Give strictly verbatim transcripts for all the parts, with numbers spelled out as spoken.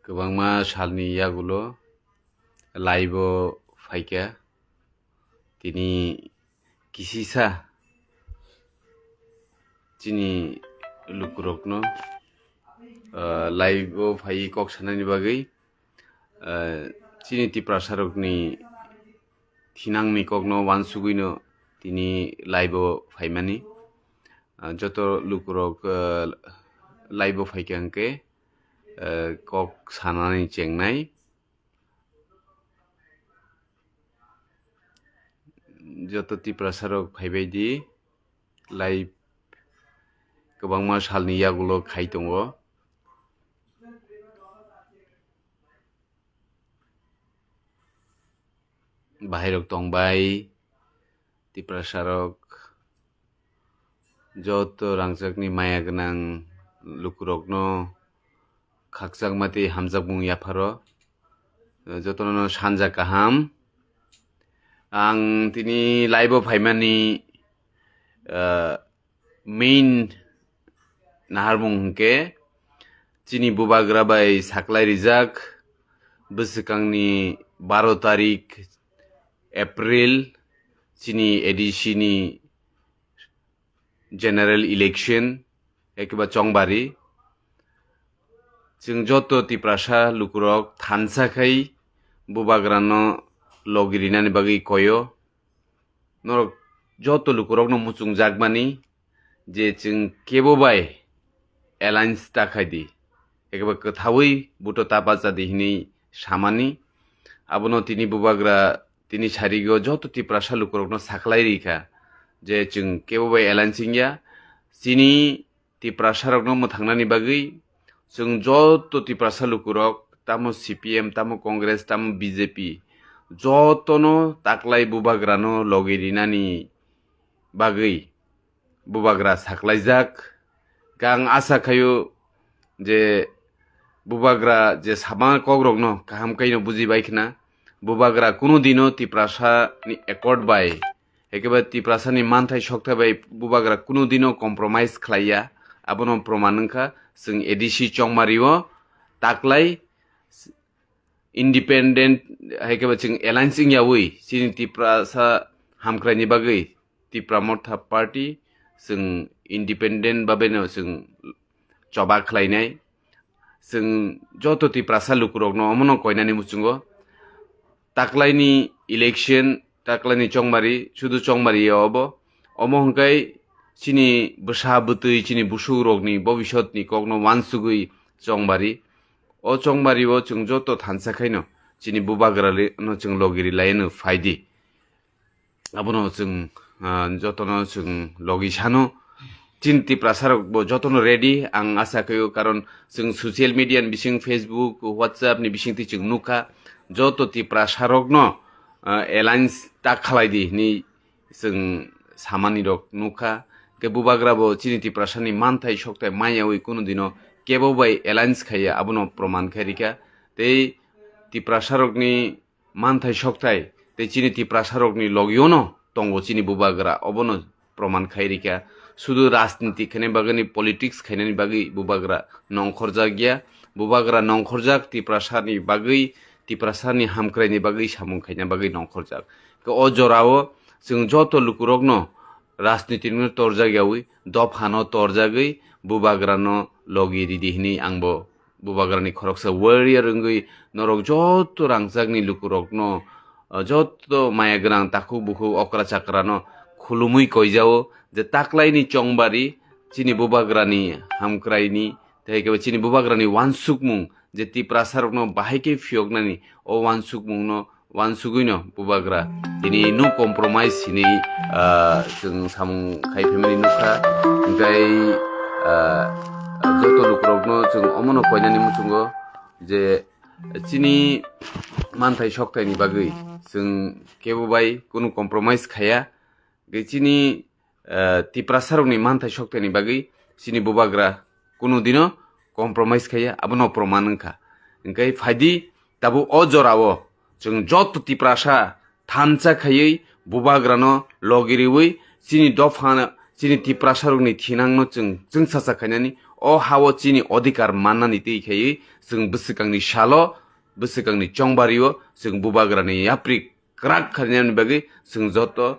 Kwbangma salni yagulo live-o phaikha. Tini kisisa chini lukurokno, ah, live-o phaiwi kok sanani bagwi, ah, chini Tiprasarokni thinangni kokno uansugwino tini live-o phaimani. Ah, joto lukurok, ah, live-o phaikha hwnkhe, ah, kok sanani chengnai. Joto Tiprasarok phaibaidi, live kwbangma salni yagulo khai tongo. Bahairok tongbai, Tiprasarok, joto rangchakni maya gwnang lukurokno khakchangma tei hamjakmung yapharo, jotono sanja kaham. Ang tini live-o phaimani, ah, main naharmung hwnkhe chini bubagra bai saklai rijak bwswkangni baro tarik April chini A D C ni general election, ekeba chongbari. Chwng joto Tiprasa lukurok thansa khai bubagrano logi rinani bagwi koyo. Norok joto lukurokno muchungjakmani je chwng kebo bai alliance ta khai di, ekeba kwthaui buto ta bacha di hinwi samani. Abono tini bubagra tini sarigo joto Tiprasa lukurokno saklai rikha je chwng kebo bai alliance wngya. Chini Tiprasarokno mwthangnani bagwi chwng joto Tiprasa lukurok, tamo C P M, tamo Congress, tamo B J P, jotono taklai bubagrano logi rinani bagwi bubagra saklaijak. Khe ang asa khaio je bubagra je sama kokrokno kaham khaino buji bai khna. Bubagra kunu dino Tiprasa ni accord bai, ekeba Tiprasa ni manthai sokthai bai bubagra kunu dino compromise khlaiya. Abono proman wngkha chwng A D C chongmario taklai independent, hai khe ba chwng alliance wngyaui chini Tiprasa hamkraini bagwi Tipra Motha Party chwng independent babeno chwng choba khlainai. Chwng joto Tiprasa lukurokno omono koinani muchungo taklaini election, taklaini chongmari, sudu chongmari ya obo. Omo hwnkhe chini bwsa bwtwi, chini busukrokni bobisotni kokno uansugwi chongmari. O chongmari o chwng joto thansa khaino chini bubagra ri-, no chwng logi ri lai no phai di. Abono chwng, ah, jotono chwng logi sano. Chini Tiprasa rok bo jotono ready, ang asa khaio, karon chwng social media ni bising, Facebook, WhatsApp ni bising twi chwng nukha, joto Tiprasa rokno, ah, alliance ta khlai di hinwi chwng samani rok nukha. Khe bubagra bo chini Tiprasa ni manthai sokthai maiyaui kunu dino kebo bai alliance khaiya, abono proman khai rikha. Tei Tiprasa rokni manthai sokthai tei chini Tiprasa rokni logiono tongo chini bubagra, obono proman khai rikha. Sudu rajniti khaina bagwi, politics khainani bagwi bubagra nongkhorjak ya. Bubagra nongkhorjak Tiprasani bagwi, Tiprasani hamkraini bagwi samung khaina bagwi nongkhorjak. Khe o jorao chwng joto lukurokno rajnitino torjak yaui, dophano torjagwi bubagrano logi ridi hinwi ang bo bubagrani khoroksa warrior wngwi norok joto rangchakni lukurokno, ah, joto maya gwnang takhuk bukhuk okra chakrano khulumwi koijao je taklaini chongbari chini bubagrani hamkraini tei khe chini bubagrani uansukmung je Tiprasarokno bahai khe phiyoknani o uansukmungno uansugwino bubagra tini no compromise hinwi, ah, chwng samung khai phaimani nukha. Hwnkhe, ah, joto lukurokno chwng omono koinani muchungo je chini manthai sokthai ni bagwi chwng kebo bai kunu compromise khaya. Hwnkhe chini, ah, Tiprasa rokni manthai sokthai ni bagwi chini bubagra kunu dino compromise khaya, abono proman wngkha. Hwnkhe phaidi tabuk o jorao chwng joto Tiprasa thansa khaiwi bubagrano logi riwi chini dopha chini Tiprasarokni thinangno chwng chwngsacha khainani, o hao chini odhikar mannani twi khaiwi chwng bwswkangni salo, bwswkangni chongbario chwng bubagrani yapri kwrak khainani bagwi chwng joto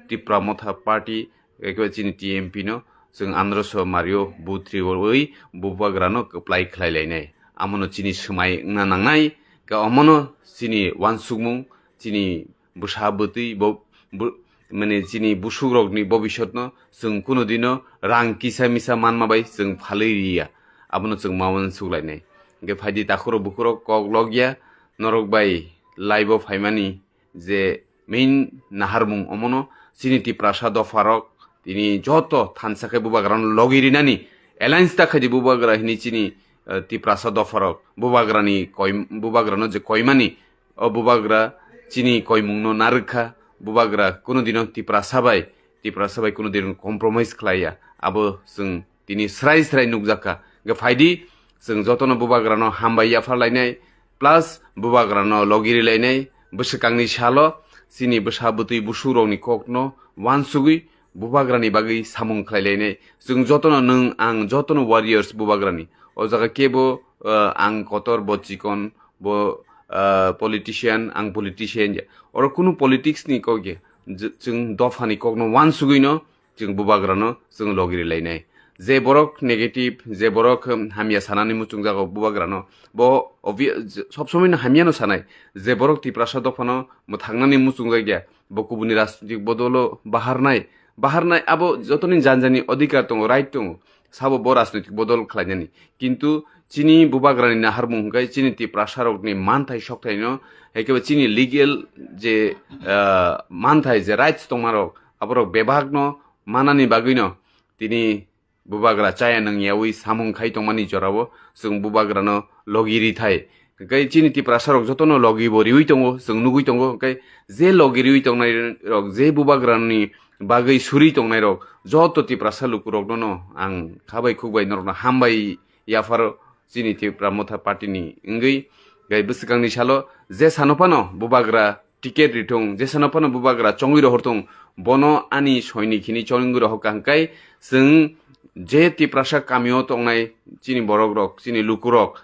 Tipra Motha Party, ekhe chini T M P no chwng androso mario buthriwi bubagrano kwplai khlai lainai. Amono chini swmai wngna nangnai, khe omono chini uansukmung, chini bwsa bwtwi bo, bo, mane chini busukrokni bobisotno chwng kunu dino rang kisa misa manma bai chwng phalwi riya. Abono chwng ma uansuk lainai. Hwnkhe phaidi takhurok bukhurok kok logya, norok bai live o phaimani je main naharmung omono chini Tiprasa dopharok tini joto thansa khe bubagrano logi rinani alliance ta khaidi bubagra hini chini, eh, Tiprasa dopharok bubagrani koi, bubagrano je koimani o bubagra chini koimungno narwkha, bubagra kunu dino Tiprasa bai, Tiprasa bai kunu dino compromise khlaiya, abo chwng tini srai srai nukjakha. Hwnkhe phaidi, chwng jotono bubagrano hambai yapharlainai, plus bubagrano logirilainai, bwswkangni salo chini bwsa bwtwi busukrokni kokno uansugwi bubagrani bagwi samung khlailainai. Chwng jotono, nwng ang jotono warriors bubagrani. O jaga kebo, uh, ang kotor, bo chikon, bo, uh, politician, ang politician ya. Oro kunu politics ni kok ya. J-, chwng dophani kokno uansugwino chwng bubagrano chwng logirilainai. Je borok negative, je borok, um, hamya sanani muchungjago bubagrano, bo obvi-, j-, sob somoino hamyano sanai. Je borok Tiprasa dophano mwthangnani muchungjak ya, bo kubuni rajnitik bodolo baharnai, baharnai abo jotoni janjani odhikar tongo, right tongo, sabo bo rajnitik bodol khlainani. Kintu chini bubagrani naharmung hwnkhe chini Tiprasarokni manthai sokthaino, ekebe chini legal je, ah, manthai je rights tongmarok, aborok bebakno manani bagwino tini bubagra chaya nangyawi samung khai tongmani jorao chwng bubagrano logi rithai. Hwnkhe chini Tiprasarok jotono logi bo riwi tongo, chwng nugwi tongo. Hwnkhe je logi riwi tongnairok, je bubagrani bagwi suri tongnairok, joto Tiprasa lukurokno ang khabai khukbai norokno hambai yapharo chini Tipra Motha Party ni wngwi. Hwnkhe bwswkangni salo je sano phano bubagra ticket rithung, jesano phano bubagra chongwi rohorthung, bono ani soinik hini chongwi rohorkha hwnkhe chwng je Tiprasa kamio tongnai chini borokrok, chini lukurok,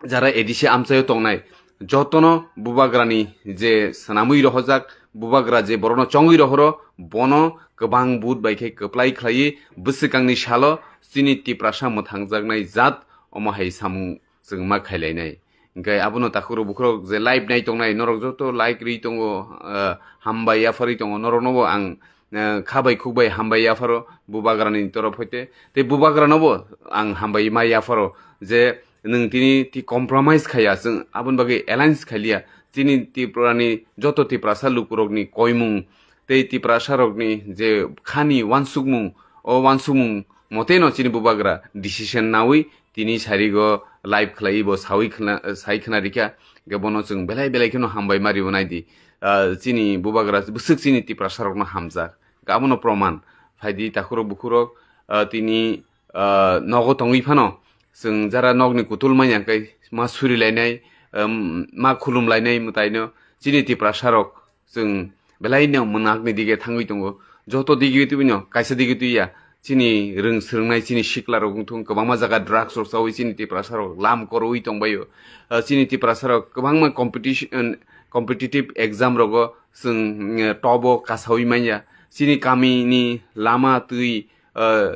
jara A D C amchaio tongnai, jotono bubagrani je swnamwi rohorjak, bubagra je borokno chongwi rohoro, bono kwbang vote bai khe kwplai khlaiwi bwswkangni salo chini Tiprasa mwthangjaknai jat omo hai samung chwng ma khailainai. Hwnkhe abono takhurok bukhurok je live nai tongnai, norok joto like ri tongo, ah, hambai yapharwi tongo, norokno bo ang, ah, khabai khukbai hambai yapharo bubagrani torof hoite. Tei bubagrano bo ang hambai ma yapharo je nwng tini ti compromise khaiya, chwng aboni bagwi alliance khailiya. Chini Tiprani joto Tiprasa lukurokni koimung tei Tiprasarokni je khani uansukmung, o uansukmung moteno chini bubagra decision nawi tini sarigo live khlai bo sawi khna, sai khna rikha. Hwnkhe bono chwng belai belai kheno hambai ma ribo nai di. Ah, chini bubagra bwswk chini Tiprasarokno hamjak. Hwnkhe abono proman phaidi takhurok bukhurok, ah, tini, ah, nogo tongwi phano chwng jara nokni kutul manya hwnkhe ma surilainai, um, ma khulumlainai mwtaino chini Tiprasarok chwng belaino mwnakni dige thangwi tongo. Joto dige twi no kaisa dige twi ya. Chini rwng swrwngnai chini sikla rok wngthung, kwbangma jaga drugs rok chawi chini Tiprasa rok lam korwi tongbaio. Ah, chini Tiprasa rok kwbangma competition, competitive exam rogo chwng, eh, top o kasawi manya. Chini kami ni lama twi, ah,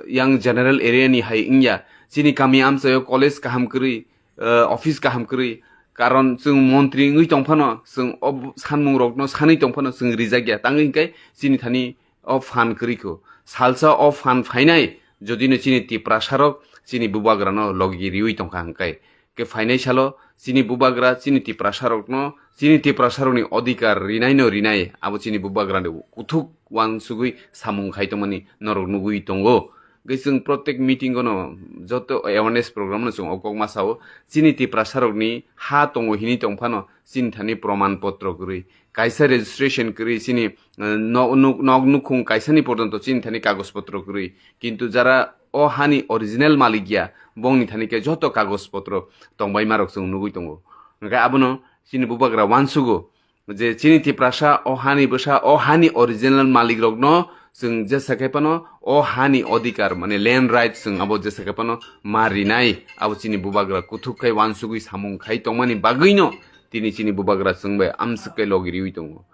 yang general area ni hai wngya. Chini kami amchaio college kaham kwrwi, eh, office kaham kwrwi. Karon chwng montri wngwi tongphano, chwng o sanmung rokno sanwi tongphano chwng rijak ya. Tangwi hwnkhe chini thani o phan kwrwi kho. Salsa o phan phainai, jodi no chini Tiprasa rok chini bubagra no logi riwi tongkha hwnkhe. Khe phainai salo chini bubagra chini Tiprasa rokno, chini Tiprasa rokni odhikar rinai no rinai, abo chini bubagra ni kuthuk uansugwi samung khai tongmani norok nugwi tongo. Hwnkhe chwng protek meeting o no joto awareness program no chwng o kok ma sao. Chini Tiprasa rokni ha tongo hini tong phano chini thani proman potro kwrwi, kaisa registration kwrwi chini, eh, nok nuk, nok nukhung kaisa ni porjonto chini thani kagoj potro kwrwi. Kintu jara o hani original malik ya, bongni thani khe joto kagoj potro tongbai ma rok chwng nugwi tongo. Hwnkhe abono chini bubagra uansugo. Je chini Tiprasa o hani bwsa, o hani original malik rokno Chwng jesa khe phano o hani odhikar, mane land right, chwng abo jesa khe phano ma rinai, abo chini bubagra kuthuk khai uansugwi samung khai tongmani bagwino tini chini bubagra chwng bai amswk khe logi riwi tongo.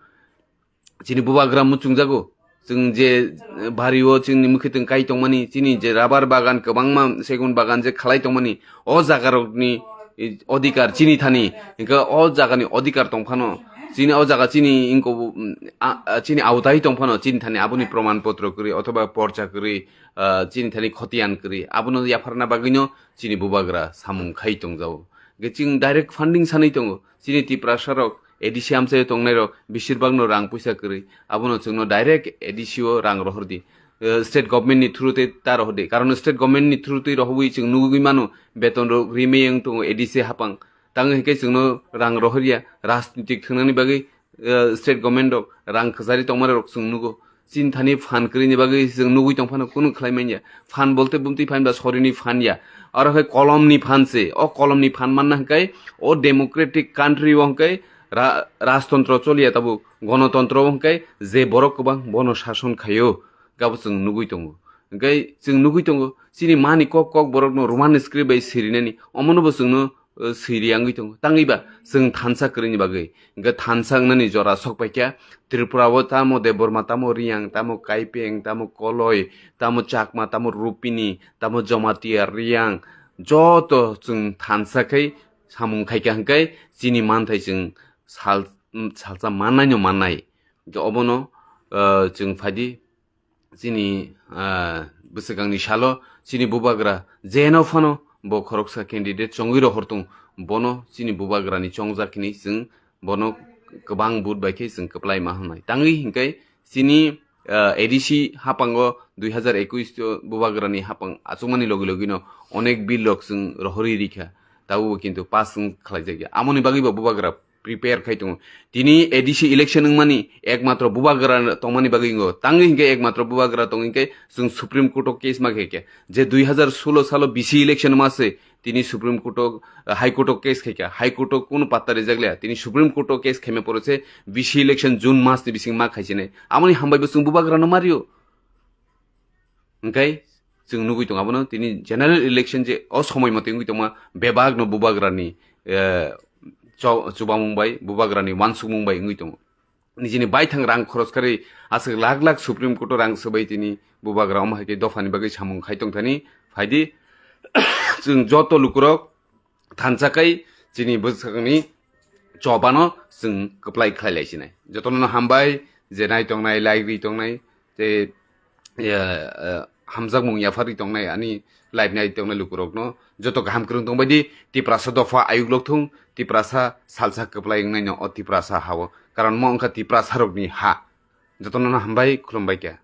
Chini bubagra muchungjago, chwng je, eh, bari o chini mwkhwtwng kai tongmani, chini je rabar bagan kwbangma, segun bagan je khalai tongmani, o jagarokni, eh, odhikar chini thani, hwnkhe o jagani odhikar tongphano, chini o jaga chini inko, mm, a, a, chini awtai tongphano, chini thani aboni proman potro kwrwi othoba porcha kwrwi, ah, chini thani khotiyan kwrwi, abono yapharna bagwino chini bubagra samung khai tongjago. Hwnkhe chwng direct funding sanwi tongo, chini Tiprasa rok A D C amchaio tongnairok besirbagno rang puisa kwrwi, abono chwngno direct A D C o rang rohordi. Eh, state government ni through tei ta rohordi, karon state government ni through tei rohorwi chwng nugwi mano, beton rok rimwi wng tongo A D C hapang. Tang hwnkhe chwngno rang rohorya, rajnitik thwngnani bagwi, eh, state government rok rang kwchari tongmani rok chwng nugo. Chini thani phan kwrwini bagwi chwng nugwi tongphano kunu khlai manya. Phan bolte bumtwi phan ba sorini phan ya. Aro hai kolomni phan se. O kolomni phan manna hwnkhe o democratic country o hwnkhe ra-, rajtontro choliya tabuk. Gonotontro o hwnkhe je borok kwbang bono sason khaio. Gabo chwng nugwi tongo. Hwnkhe chwng nugwi tongo. Chini mani kok kok borokno Roman script bai sirinani. Omono bo chwngno eh, siri wngwi tongo. Tangwi ba chwng thansa kwrwini bagwi. Hwnkhe thansa wngnani jora sok paikha. Tripura o tamo Debbarma, tamo Riyang, tamo Kaipeng, tamo Koloi, tamo Chakma, tamo Rupini, tamo Jamatia, Riyang, joto chwng thansa khai samung khaikha hwnkhe chini manthai chwng sal, salsa mannaino mannai. Hwnkhe obono, eh, chwng phaidi chini, ah, bwswkangni salo chini bubagra jeno phano bo khoroksa candidate chongwi rohor tong, bono chini bubagrani chongjak hinwi chwng bono kwbang vote bai khe chwng kwplai ma hwnwi. Tangwi hinkhe chini, ah, A D C hapango dui hazar ekush to bubagrani hapang achukmani logi logino onek bill rok chwng rohorwi rikha, tabukbo kintu pass wng khlaijakya. Amoni bagwi bo bubagra prepare khai tongo. Tini A D C election wngmani ekmatro bubagra tongmani bagwi wngo. Tangwi hinkhe ekmatro bubagra tong hinkhe chwng Supreme Court o case ma khaikha. Je dui hazar solo salo B C election ma se tini Supreme Court o, High Court o case khaikha. High Court o kunu patta rijak liya. Tini Supreme Court o case khaima pore se B C election June mas ni bising ma khaisinai. Amoni hambai bo chwng bubagra no mario. Hwnkhe chwng nugwi tongo abono tini general election je o somoi motwi wngwi tongma bebak no bubagrani, eh, cho-, chubamung bai, bubagrani uansukmung bai wngwi tongo. Nijini baithang rang khoros kharwi aswk lakh lakh Supreme Court o rang swbai tini bubagra omo hai khe dophani bagwi samung khai tongthani phaidi chwng joto lukurok thansa khai chini bwsakni chobano chwng kwplai khlai lai sinai. Jotono hambai je nai tongnai, like ri tongnai, tei, eh, eh, hamjakmung yapharwi tongnai ani live nai tongnai lukurokno joto kaham kwrwng tongbaidi Tiprasa dopha ayuk lokthung, Tiprasa salsa kwplai wngnaino o Tiprasa hao. Karon mo wngkha Tiprasarokni ha. Jotono hambai, khulumbai kha.